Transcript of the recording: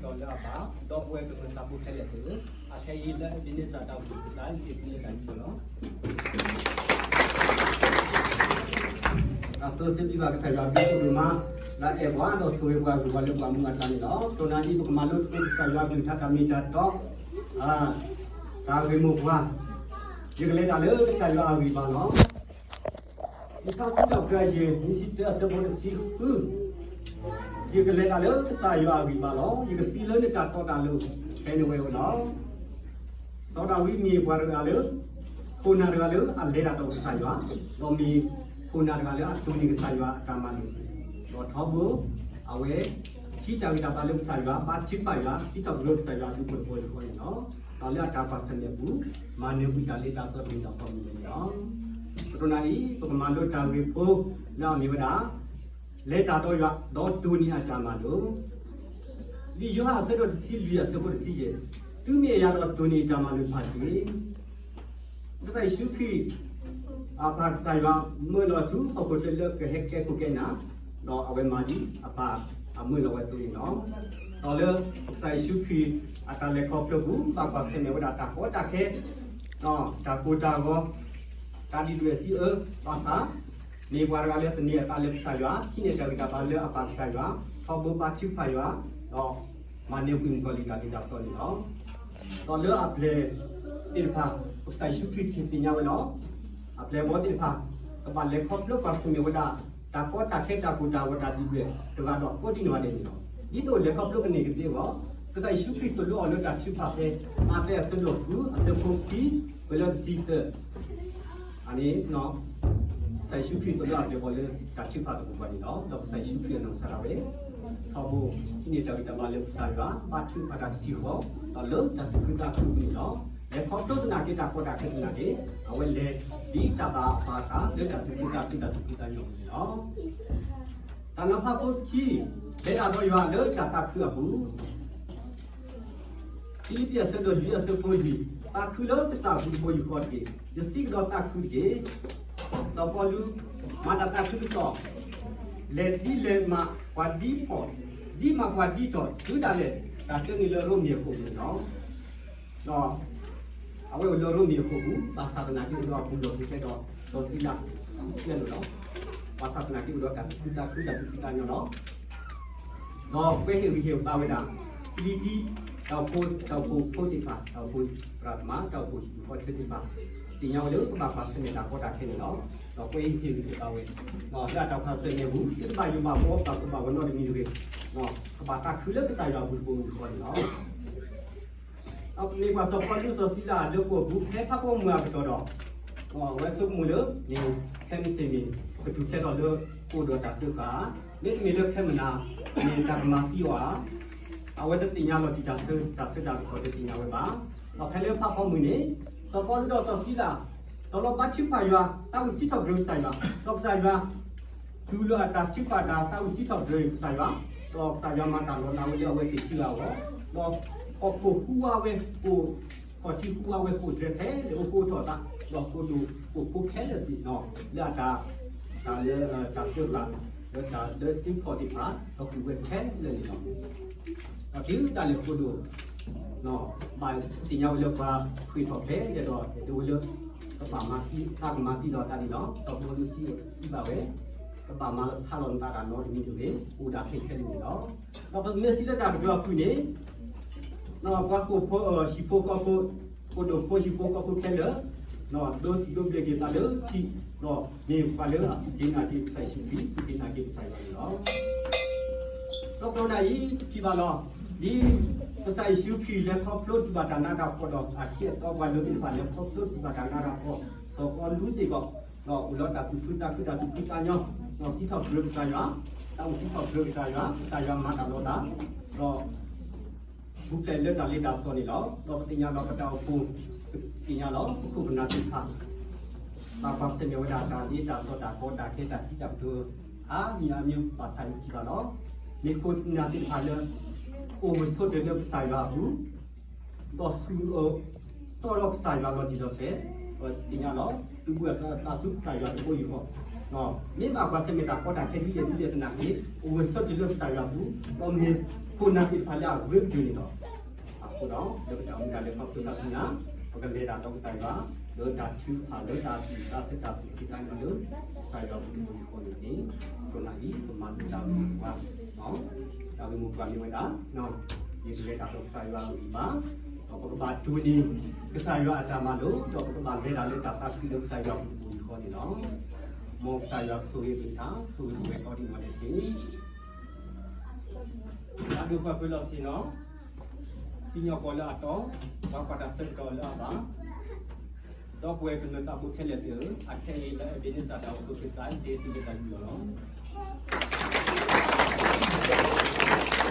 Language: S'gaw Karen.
ဒီးလၢအဘၣ် ဒီပုၢ်ဝဲၢ်ကမျၢၢ်သးဖိခဲလၢာ်သ့ၣ်ဧၢ, အခဲအံၤလၢ Ebenezer တၢ်အိၣ်ဖှိၣ်အပူၤ ယက့ၤဖုလၢတၢ်ဟံးန့ၢ်လီၤ. တၢ်ဆိစံးဘျုးဘၣ်ကစၢ်ယွၤအဘျုးအဖှိၣ်ဒိၣ်မး, လၢအအဲၣ်ပှၤဒီးဆိၣ်ဂ့ၤပှၤဂ့ၢ်ဝီလၢပှၤမူအသးန့ၣ်လီၤ. တနံၤအံၤ ပကမၤလိသကိးကစၢ်ယွၤအကလုၢ်ကထါတၢ်မ့ၢ်တၢ်တီ, တၢ်ဂ့ၢ်မိၢ်ပှၢ်, ယကလဲၤတၢ်လၢကစၢ်ယွၤအဂံၢ်ဘါလီၤ. လံာ်စီဆှံစံးထီၣ်ပတြၢၤ ယဲၢ်ဆံတၢ အဆၢဖိတဆံဃု, ယကလဲၤတၢ်လၢကစၢ်ယွၤအဂံၢ်ဘါလီၤ. ယကစံးလၢနတၢ်တီတၢ်လိၤ ဖဲနဝဲအိၣ်လီၤ. စီၤဒၤဝံးမ့ၢ်ပှၤတဂၤလၢ ခိၣ်နၢ်တဂၤလၢအလဲၤတၢ်ဒီးကစၢ်ယွၤ, ဒီးမ့ၢ်ခိၣ်နၢ်တဂၤလၢအတိၢ်န့ၢ်ကစၢ်ယွၤအတၢ်မၤလိာ်, ဒီးထီဘိ အဝဲ ဟံးတၢ်ဂံၢ်တၢ်ဘါလၢကစၢ်ယွၤ, ဘါထုကဖၣ်ယွၤ, စံးထီၣ်ပတြၢၤကစၢ်ယွၤအဘျုးအဖှိၣ်တဘျီဃီန့ၣ်လီၤ. ဒီးလၢအတၢ်ကွၢ်ဆၢၣ်မဲာ်အပူၤ မၤနၢၤကွံာ်တၢ်လ့တၢ်ပစီတမံၤဒီးကိးမံၤန့ၣ်လီၤ. ပတနံၤအံၤ ပကမၤလိတၢ်ဂ့ၢ်ဖိလၢအမ့ၢ်ဝဲဒၣ် လဲၤတၢ်ဒီးယွၤ ဒီးတိၢ်န့ၢ်အတၢ်မၤလိာ်, လံာ်ယိၤဟၣ်အဆၢဒိၣ်တဆံလွံၢ်အဆၢဖိတဆံယဲၢ်, သုမ့ၢ်အဲၣ်ယၤဒီးတိၢ်န့ၢ်တၢ်မၤလိာ်တဖၣ်တက့ၢ်. ကစၢ်ယ့ၣ်ၡူးခရံာ် အပၢ်ကစၢ်ယွၤ မၢလီၤဆူဟီၣ်ခိၣ်ချၢလၢကဟဲကဲခိၣ်ကဲနၢ်, ဒီးအဝဲမၤဒ်အပၢ်အမၢလီၤဝဲအသိးန့ၣ်လီၤ. ဒီးလၢကစၢ်ယ့ၣ်ၡူးခရံာ်အတၢ်လဲၤခီဖျိပူၤ ဘၣ်ကွၢ်ဆၢၣ်မဲာ်ဝဲဒၣ်တၢ်ကီတၢ်ခဲ, တၢ်ကိၢ်တၢ်ဂီၤ, တၢ်ဒုၣ်ဒွဲၣ်စံးအၢ, ဘၣ်ဆၣ် မ့ၢ်ပှၤတဂၤလၢသန့ၤအသးလၢကစၢ်ယွၤ, ဟံးန့ၢ်တၢ်ဂံၢ်တၢ်ဘါလၢအပၢ်ကစၢ်ယွၤ, ထီဘိဘါထုကဖၣ်ယွၤ, ဒီးမၤနၢၤကွံာ်မုၣ်ကီၤလံၢ်တၢ်လ့တၢ်ပစီန့ၣ်လီၤ. ဒီးလၢအပျဲၢ်သ့ၣ်တဖၣ် ကစၢ်ယ့ၣ်ၡူးခရံာ်ထံၣ်သ့ၣ်ညါဝဲလီၤ. အပျဲၢ်အဘီၣ်သ့ၣ်တဖၣ် ကဘၣ်လဲၤခီဖျိကွၢ်ဆၢၣ်မဲာ်ဝဲဒၣ် တၢ်ကီတၢ်ခဲတၢ်ကိၢ်တၢ်ဂီၤတၢ်ဒုၣ်ဒွဲၣ်တဂၤဒီးကိးဒံနီၢ်ဂၤဒဲးန့ၣ်လီၤ. ဒ်သိးလဲၤခီဖျိကန့ၢ်ကသ့အဂီၢ်, ကစၢ်ယ့ၣ်ၡူးခရံာ်သိၣ်လိအီၤလၢတၢ်ထုကဖၣ်ဖဲ မးသဲအဆၢဒိၣ်ဃု အဆၢဖိခွံ ပလၢတဆံသၢ န့ၣ် ကစၢ်ယ့ၣ်ၡူးခရံာ်သိၣ်လိအပျဲၢ်အဘီၣ်လၢတၢ်ထုကဖၣ်သကိးပှၤန့ၣ်လီၤ. ဒီးကစၢ်ယ့ၣ်ၡူးခရံာ်အနီၢ်ကစၢ်ဒၣ်ဝဲ ထီဘိ ဟံးန့ၢ်တၢ်ဂံၢ်တၢ်ဘါလၢကစၢ်ယွၤ, ဘါထုကဖၣ်တၢ်တထံၣ်ဃီ, ဒီးလၢတၢ်သူၣ်ခုသးခုအပူၤန့ၣ်လီၤ. လဲၤခီဖျိသနာ်က့တၢ်ကီတၢ်ခဲသနာ်က့, အဝဲလဲၤဒ်တၢ်ဘၣ်အပၢ်အသး လၢတၢ်သူၣ်ခုသးခုတၢ်သူၣ်ဖှံသးညီအပူၤန့ၣ်လီၤ. တၢ်နီၤဖးဖိခံ, လဲၤတၢ်ဒီးယွၤလၢတၢ်သးခုအပူၤ ဖံလံးပံးအဆၢဒိၣ်လွံၢ်အဆၢဖိလွံၢ်, သးခုလၢကစၢ်အပူၤတဘိယူၢ်ဃီတက့ၢ်. ယစံးကဒီးသးခုတက့ၢ်. စီၤပီလူး မၤတၢ်သးခုကစီၣ်, လဲၤဒ်လဲၤမးပှၤဒ်ဖှီၣ်, ဒ်မးပှၤဒ်တီၢ် တုၤဒၣ်လဲာ် တၢ်တနုာ်လၢရိမ့ၤအခိၣ်ပူၤန့ၣ်လီၤ. ဒီး အဝဲအိၣ်လၢရိမ့ၤအခိၣ်ပူၤ ဘၣ်ဆၣ်သနာ်က့အိၣ်ဒီးအပူၤလီၢ်ပူၤကျဲဒီး စီၤစံလး ခဲလၢာ်လီၤ. ဘၣ်ဆၣ်သနာ်က့အိၣ်ဒီးတၢ်သူၣ်ခုသးခု တၢ်သူၣ်ဖှံသးညီလီၤ. ဒီးကွဲဟ့ၣ်ဂံၢ်ဟ့ၣ်ဘါဝဲဒၣ် ဖံလံးပံး တၢ်အိၣ်ဖှိၣ် တၢ်အိၣ်ဖှိၣ်ဖိသ့ၣ်တဖၣ်, တၢ်အိၣ်ဖှိၣ်သရၣ်သမါ, တၢ်အိၣ်ဖှိၣ်ဟံၣ်ဖိဃီဖိသ့ၣ်တဖၣ်, သ့ၣ်ညါဝဲလၢကဘၣ်ကွၢ်ဆၢၣ်မဲာ်တၢ်ကီတၢ်ခဲန့ၣ်လီၤ. ဒီးကွဲဟ့ၣ်ဂံၢ်ဟ့ၣ်ဘါဝဲ, လၢအတၢ်ကွၢ်ဆၢၣ်မဲာ်ပူၤ သုတဘၣ်ယိၣ်ဘၣ်ဘှီ ဘၣ်ကိၢ်ဘၣ်ဂီၤနီတမံၤတဂ့ၤ, ကဘၣ်သးခုလၢကစၢ်ယွၤအပူၤတဘိယူၢ်ဃီန့ၣ်လီၤ. မ့ၢ်ပှၤစီၤပီလူးစီၤစံလးလၢကအိၣ်ပူၤ ဖဲဖးဖီမုၢ်အကတီၢ်ဒီး, အဝဲဆိကမိၣ်လၢ မ့ၢ်ခဲမုၢ်ဆ့ၣ်မ့ၢ် ကထူၣ်ဖျဲးထီၣ်လၢ ကအိၣ်ဒီးတၢ်စၢဃာ်, မ့တမ့ၢ်လၢခဲမုၢ်နၤ မ့ၢ်တၢ်ကမၤသံအီၤဧါ. အဝဲတသ့ၣ်ညါလီၤတံၢ်တၢ်ဆၢ တၢ်ဆၢတၢ်ကတီၢ်တသ့ၣ်ညါဝဲဘၣ်. ဒီးဖဲလၢဖးဖီမုၢ်န့ၣ် စီၤပီလူးဒီးစီၤစံလး တၢ်လီၤဘါထုကဖၣ်ယွၤ သးဝံၣ်စံးထီၣ်ပတြၢၤကစၢ်ယွၤ, ဒီးကစၢ်ယွၤ တုၤလၢအတၢ်ထုကဖၣ်တၢ်သးဝံၣ်စံးထီၣ်ပတြၢၤကစၢ်ယွၤ, ဒီးကစၢ်ယွၤမၤတၢ်လီၤလးဝဲလၢအဝဲသ့ၣ်စုအဂီၢ်, ဒီးဟီၣ်ခိၣ်ဟူးဝးဝဲ ဟီၣ်ခိၣ်ထံဟူးဝးဝဲ ဟီၣ်ခိၣ်တြဲၤဖဲလဲၣ်အိၣ်ဖှိၣ်ထီၣ်သး, ဒီးဟီၣ်ခိၣ်ဒိၣ်ဟီၣ်ခိၣ်ခဲလၢာ်သ့ၣ်နီၣ် လၢအတၢ် တၢ်လၢ တၢ်စၢဃာ် လၢတၢ်လၢစုခီၣ်သ့ၣ်တဖၣ် ဒီးကွံာ်ဝဲခဲလၢာ်န့ၣ်လီၤ. ဒီးတုၤဒၣ်လဲာ်ဟီၣ်ခိၣ်ဒိၣ် ဘၣ်သ့ၣ်ညါဝဲလၢပှၤဃ့ၢ်ထီၣ်ဖဲလဲၣ်ဒီး အဲၣ်ဒိးဝဲလၢ ကဘၣ်မၤသံ တၢ်ကမၤသံလီၤတၢ်န့ၣ်လီၤ. စီၤပီလူးစံးဘၣ်ဝဲ ကဘၣ်မၤလီၤဆါလီၤနသးတၢ်နီတမံၤတဂ့ၤ, အိၣ်ဒၣ်ခဲခဲလၢာ်န့ၣ်လီၤ. ဒီးပမ့ၢ်စံးလၢတၢ်ကတိၤအဖုၣ်န့ၣ် ပှၤဃိာ်ဖိ ဟံၣ်ဖိဃီဖိ, ဃိာ်ဒိၣ်ဖိဟံၣ်ဖိဃီဖိခဲလၢာ် ဒိးစူၢ်ဒိးဘျၢက့ၤသးလၢထံ, ဒီးမ့ၢ်ပှၤလၢအစူၢ်က့ၤနာ်က့ၤကစၢ်ယ့ၣ်ၡူးခရံာ် စူၢ်က့ၤနာ်က့ၤကစၢ်ယွၤန့ၣ်လီၤ. ဒီးပဝဲဒၣ်အံၤ ပထံၣ်ဘၣ်လီၤ. ဒ်ကစၢ်ယ့ၣ်ၡူးခရံာ်လဲၤခီဖျိတူၢ်ဘၣ်တၢ်နးတၢ်ဖှီၣ်ဒီး အခံအသီပှၤလၢသ့ၣ်တဖၣ်လဲၤခီဖျိတူၢ်ဘၣ်တၢ်နးတၢ်ဖှီၣ်, စီၤပီလူးစ့ၢ်ကီး ဒီးအိၣ်လၢတၢ်သူၣ်ခုသးခု တၢ်သူၣ်ဖှံသးညီ, ဒီးစံးထီၣ်ပတြၢၤကစၢ်ယွၤ, တၢ်အိၣ်စံးထီၣ်ပတြၢၤကစၢ်ယွၤ, ကစၢ်ယွၤမၤတၢ်လီၤတၢ်, ဒီး ပူၤဖျဲးလၢတၢ်လ့တၢ်ပစီန့ၣ်လီၤ. ဒီးပသ့ၣ်ညါလီၤ ပတၢ်အိၣ်ဖှိၣ်, ပသ့ၣ်ညါလီၤ ပခိၣ်ပနၢ်သ့ၣ်တဖၣ် ဘၣ်ကွၢ်ဆၢၣ်မဲာ်ဝဲဒၣ်တၢ်လ့တၢ်ပစီ တၢ်ကီတၢ်ခဲ တၢ်စံးတၢ်ကတိၤ အါမံၤအါမံၤ ဘၣ်ဆၣ်ယထံၣ်ဘၣ်လီၤ. မ့ၢ်ခိၣ်နၢ်သ့ၣ်တဖၣ်လၢ အိၣ်ဂၢၢ်ဆိးတၢၤလၢကစၢ်ယွၤအပူၤ ဒီးဆူၣ်တီၢ်ဒီးကစၢ်ယွၤလီၤတံၢ်လီၤဆဲး, ဒီးသ့ၣ်ညါလီၤ သုးဘူးအသးဆူကစၢ်ယွၤတဘိယူၢ်ဃီ, မ့ၢ်ဘၣ်ကွၢ်ဆၢၣ်မဲာ်တၢ်ကီတၢ်ခဲဒ်လဲၣ်ဒ်လဲၣ်သနာ်က့ အိၣ်ဂၢၢ်ဆိးတၢၤလၢကစၢ်ယွၤအပူၤ, ဒီးမ့ၢ် ခိၣ်နၢ်သ့ၣ်တဖၣ်လၢအဂ့ၤကတၢၢ်န့ၣ်လီၤ. အဃိဒီး လၢပတၢ်အိၣ်မူဒၣ်လဲာ်ခီဖျိတၢ်စူၢ်နာ်, ပကလဲၤတၢ်ဒီးကစၢ်ယွၤ လၢတၢ်ထုကဖၣ် လၢတၢ်သူၣ်သးစဲတၢ်သူၣ်ကံၢ်သးညီလၢ ကစၢ်ယွၤအဘျုးအဖှိၣ်အဃိန့ၣ်, ခိၣ်နၢ်အံၤ ပမၤလိတၢ်ဂ့ၢ်မိၢ်ပှၢ်, တၢ်ဂ့ၢ်မိၢ်ပှၢ်မ့ၢ်ဝဲဒၣ် ယကလဲၤတၢ်ဒီးကစၢ်ယွၤအဂံၢ်ဘါ, ဒီးပကဘၣ်တိၢ်န့ၢ် ကစၢ်ယွၤအတၢ်မၤလိာ်, ဒီးပကဘၣ်လဲၤတၢ်လၢတၢ်သးခုလၢကစၢ်ယွၤအဘျုးအဖှိၣ်အဃိန့ၣ်လီၤ. မ်ကစၢ်ယွၤကဆိၣ်ဂ့ၤပသး, ဆိၣ်ဂ့ၤပဝဲကိးဒံးနီၢ်ဒဲးတက့ၢ်. တၢ်ဒုးပှၤပၢၤလီၢ်ဆ့ၣ်နီၤ, စံၣ်ညီၣ်ကွီၢ်လၢအတီ, ပှၤကွၢ်တၢ်ဆၢကတီၢ်လၢအဘၣ်, ဒီပုၢ်ဝဲၢ်ကမျၢၢ်သးဘိခဲလၢာ်သ့ၣ်ဧၢ, အခဲအံၤလၢ Ebenezer တၢ်အိၣ်ဖှိၣ်ကစၢ် ဒ်သုတၢ်ယူးယီၣ်လီၤ.